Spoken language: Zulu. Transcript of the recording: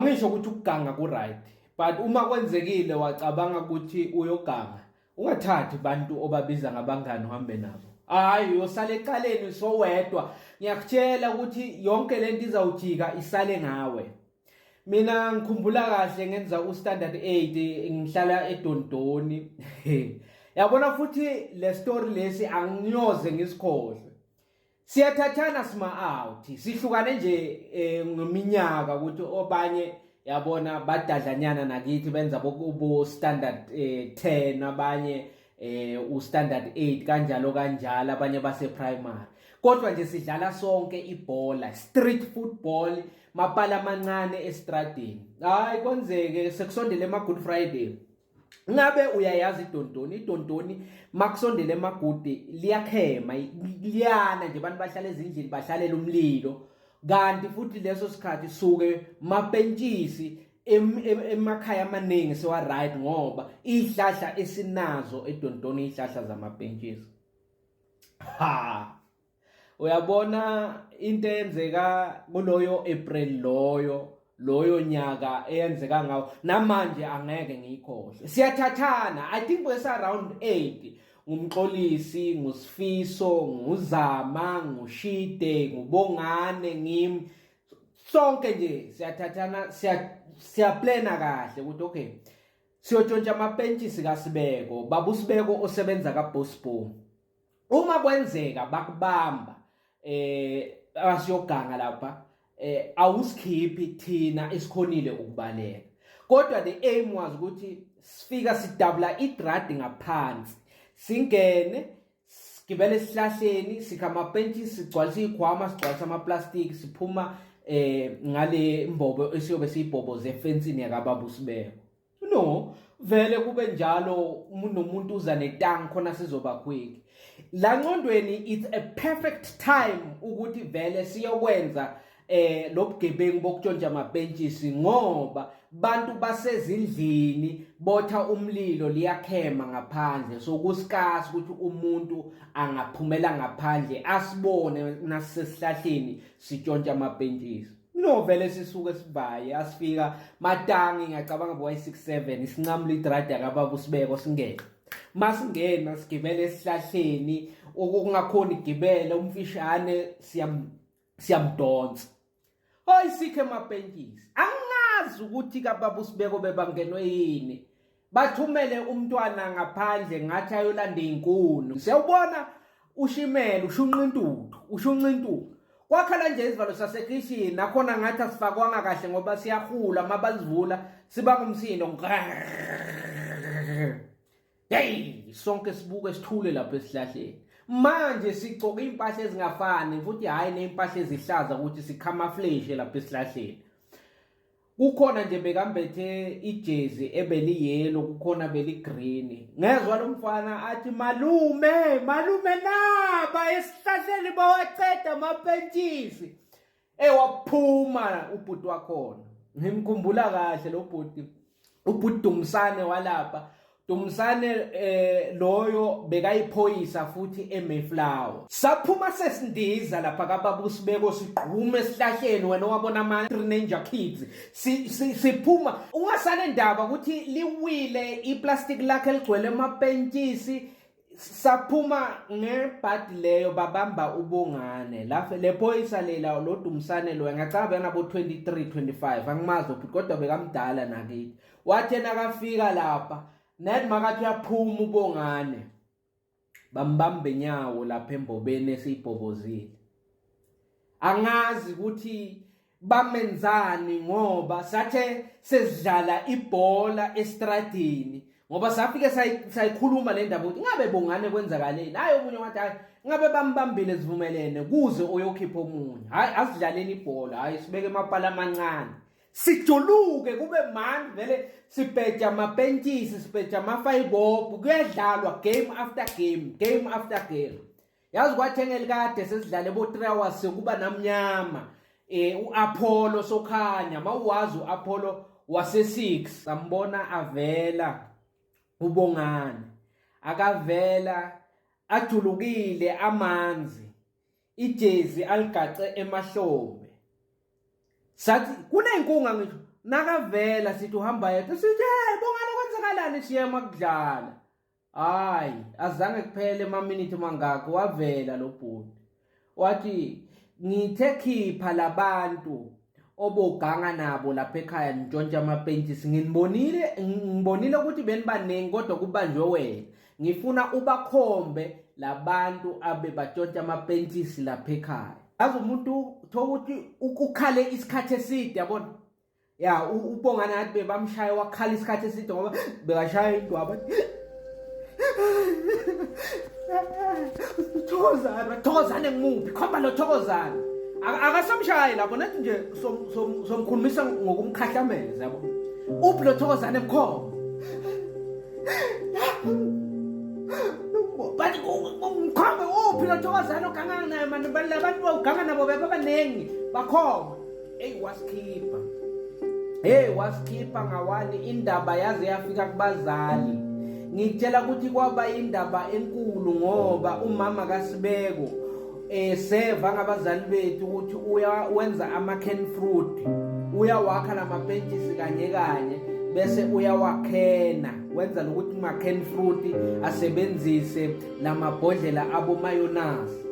Angisho ukuthi ukuganga ku-right, but uma kwenzekile wacabanga ukuthi uyoganga, ungathathi bantu obabiza ngabangani uhambe nabo. Hayi, uyosala ecaleni sowedwa. Ngiyakutshela ukuthi yonke lento izawujika isale ngawe. Mina ngikhumbula kahle ngenza u-standard 8 ngihlala eDondoni. Yabona futhi le story lesi angiyoze ngisikhohlwe. Siyathathana sima out, sihlukane nje ngeminyaka ukuthi obanye yabona badadlanyana nakithi benza bo standard 10, abanye u standard 8 kanjalo kanjalo, abanye base primary. Kodwa nje sidlala sonke ibhola, street football, mapala amancane estradini. Hayi, kwenzeke sekusondele ema Good Friday. Ngabe uyayazi iDondoni? IDondoni makusondele emagudi liyakhema, liyana nje, abantu bahlala ezindlini bahlalela umlilo. Kanti futhi leso sikhathi suke mapentshisi emakhaya amaningi sewa right, ngoba izihlahla esinazo eDondoni izihlahla zamapentshisi. Ha, uyabona into eyenzeka kuloyo April loyo nyaka eyenzeka ngawo, namanje angeke ngiyikhohle. Siyathathana, I think was around 8, ngumxolisi, ngusifiso, nguzama, ngushide, ngubongane, ngimi, sonke nje siyathathana, siyaplana kahle ukuthi okay, siyotshontsha amapentshisi kaSibeko, baba uSibeko osebenza kaBosbo. Uma kwenzeka bakubamba asiyoganga lapha, awusikhiphi, thina esikhonile ukubaleka. Kodwa the aim was ukuthi sifika sidabula idradi ngaphansi, singene, sigibele esihlahleni, sikha amapentshisi, sigcwalisa izikhwama, sigcwalisa ama-plastic, siphuma ngale mbobo esiyobe siyibhoboze efensini yakababa uSibeko. No, vele kube njalo, umuntu nomuntu uza netank khona sizoba quick. La ngqondweni it's a perfect time ukuthi vele siyokwenza lobugebengu bokutshontsha amapentshisi, ngoba bantu basezindlini botha umlilo, liyakhema ngaphandle, so kusikasi ukuthi umuntu angaphumela ngaphandle asibone nasesihlahleni sitshontsha amapentshisi. No, vele sisuke sivaye, asifika matangi, ngiyacabanga bo 67, isinqamula idradi yakababa uSibeko, singene. Masingena sigibele esihlahleni, okungakhona igibele umfishane siyamdonsa. Hayi, sikhe emapentshisi. Angazi ukuthi kababa uSibeko bebangenwe yini, bathumele umntwana ngaphandle ngathi ayolanda izinkuni. Siyawubona ushimela, ushunqa intuthu, ushunqa intuthu. Kwakhala nje isivalo sasekhishini nakhona ngathi asifakwanga kahle, ngoba siyahula mabazivula, siba ngumsindo. Hey, sonke sibuke sithule lapha esihlahleni. Manje sigcoka impahla ezingafani futhi, hayi neimpahla ezihlaza ukuthi sicamouflage lapha esihlahleni. Kukhona nje bekambethe ijezi ebeliyellow, kukhona beligreen. Ngezwa lo mfana athi, "Malume, malume, naba esihlahleni bawaceda amapentshisi." Ewaphuma ubhuti wakhona, ngimkhumbula kahle lo bhuti, ubhuti Dumsane walapha. Dumsane loyo bekayiphoyisa futhi eMayflower. Saphuma sesindiza lapha kababa uSibeko, sigqume esihlahleni, wena wabona ama Three Ninja Kids. Siphuma ungasale ndaba ukuthi liwile iplastic lakhe ligcwele amapentshisi. Saphuma ngebhadi leyo, babamba ubongane la, le phoyisa lela lo Dumsane lo, ngiyacabanga benabo 23 25, angimazi lo, kodwa bekamdala nakithi. Wathi nakafika lapha nathi makathi uyaphuma ubongane, bambamba inyawo lapha embobeni esiyibhobozile. Angazi ukuthi bamenzani, ngoba sathe sesidlala ibhola estradini, ngoba safike sayikhuluma le ndaba ukuthi ngabe bongane kwenzakaleni. Hayi, omunye wathi, "Hayi, ngabe bambambile, sivumelene kuze oyokhipha omunye." Hayi, asidlaleni ibhola, hayi, sibeke emapala amancane, sijuluke kube mandi vele, sibheja amapentshisi, sibheja amafayibob, kuyadlalwa game after game, game after game. Yazi kwathengela kade sesidlale bo 3 hours, sekuba namnyama, uApollo sokhanya, mawuwazi uApollo wase 6. Sambona avela ubongane, akavela ajulukile amanzi, ijezi aligace emahlombe. Sathi kunenkunga, ngisho Nakavela sithi uhamba yedwa, sithi hey Bongani, kwenzakalani? Siyema kudlala. Hayi, azange kuphele amaminithi mangakho wavela lo bhuti. Wathi ngithe khipha labantu oboganga nabo lapha ekhaya nitshontsha amapentshisi, nginibonile, ngibonile ukuthi benibaningi kodwa kubanjwe wena. Ngifuna ubakhombe labantu abebatshontsha amapentshisi lapha ekhaya. Yazi umuntu thola ukuthi ukhale isikhathi eside, yabona. Ya, uBongani ngathi bebamshaya wakhala isikhathi eside ngoba bekashaya indwaba. Thokozani, Thokozane ngimuphi? Khomba lo Thokozane. Akasamshayi lapho nathi nje somkhulumisa ngokumkhahlameza, yabo. Uphi lo Thokozane, mkhomba? Bathi ngikhombe uphi lo Thokozane oganga naye mani, labantu bawuganga nabo bebabaningi, bakhomba. Eyi wasikhipha. Hey wasikhipha ngawani indaba yaze yafika kubazali. Ngitshela ukuthi kwaba indaba enkulu ngoba umama kaSibeko seva ngabazali bethu ukuthi uya wenza ama can fruit, uyawakha lamapentshisi kanye kanye bese uyawakhena, wenza lokuthi ma can fruit asebenzise lamabhodlela abo mayonnaise.